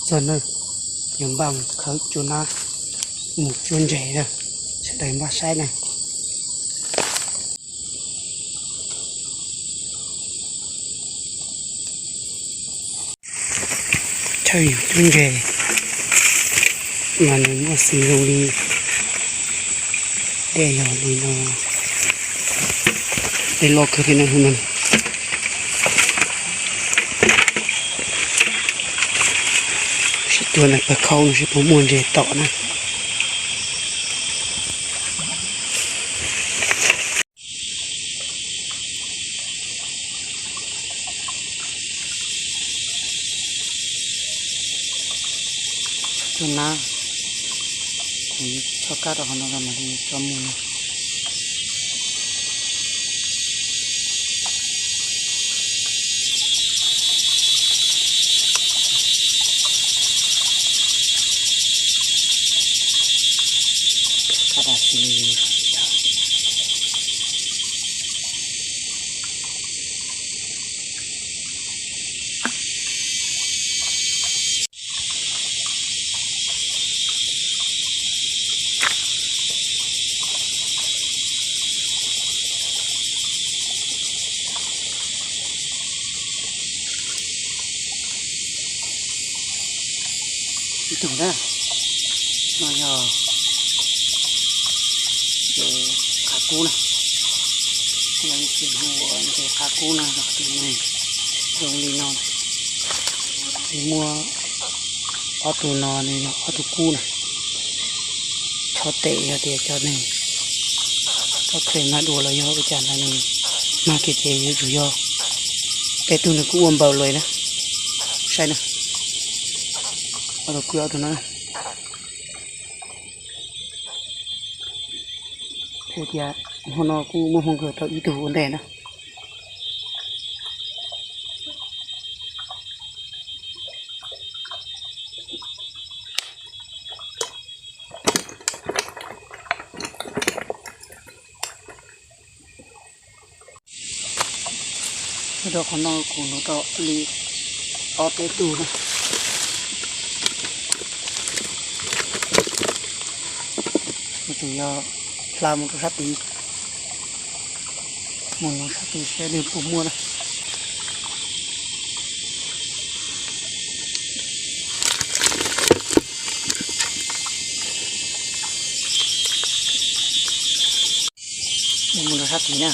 Txog na, yuav npaj mus khawb cua nab, mus cuab ntses na, sawv daws npaj saib na. Chaw yus cuab ntses mas nws muaj xws zoo li dej yog li no, dej loj kawg thiab no. Sib tuav ntawm pawg khaub no seb puas muaj ntses tom na. Cua nab, kuv chob kab rau qhov no mas li coj mus no. Ib tug na, no yog ntses qab kub na, yog ib tug hu ua ntses qab kub na, yog tus neeg zoo li no. Nws muaj ob tug no, nws yog ob tug kub na. Chob tes yog tias cov neeg txhob kheev mag dua los yog ua cas ntawd nws mag kiag ces yuav tsum yog peb tug nws kuj ua npaws lawm na. Saib na, ob tug kub ob tug no. Hais tias hmo no kuj muaj hmoo kawg tau ib tug ua ntej na. Rau qhov no kuv nuv tau li ob peb tug na. Kuv tus yog hla mus rau sab tid, mus nuv sab tid saib nws puas muaj na. Mus rau sab tid na.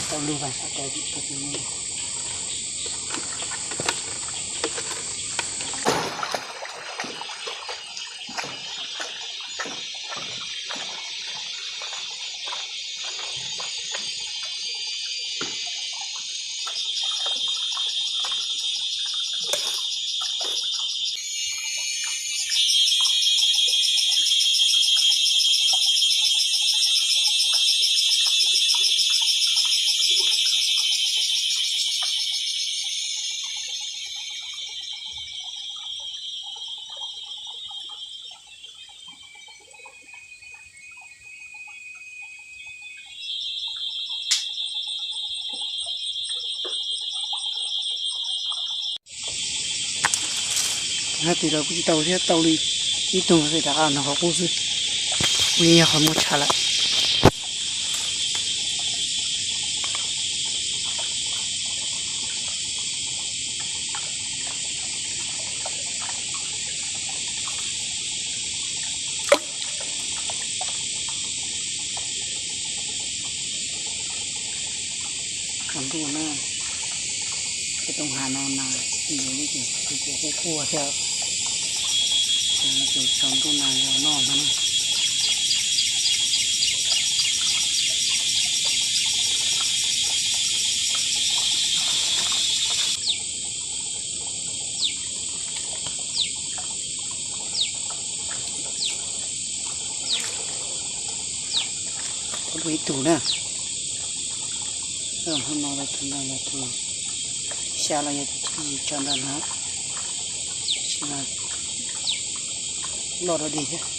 Tau lug vas sab tes. Hais tias los kuj tsis tau thiab, tau li ib tug xwb, rov qab nov qhov qub xwb. Kuj yeej yog qhov muaj tshaj lawm. Tsaus ntuj na, tej toj hav no na, nws li ces kuj kuj thiab, ces tsaus ntuj na yog noj no na. Ib tug na. Hnub no los tus no los tus xya los yog tus thib yim tso nram no, tab sis mas loj dog dig thiab.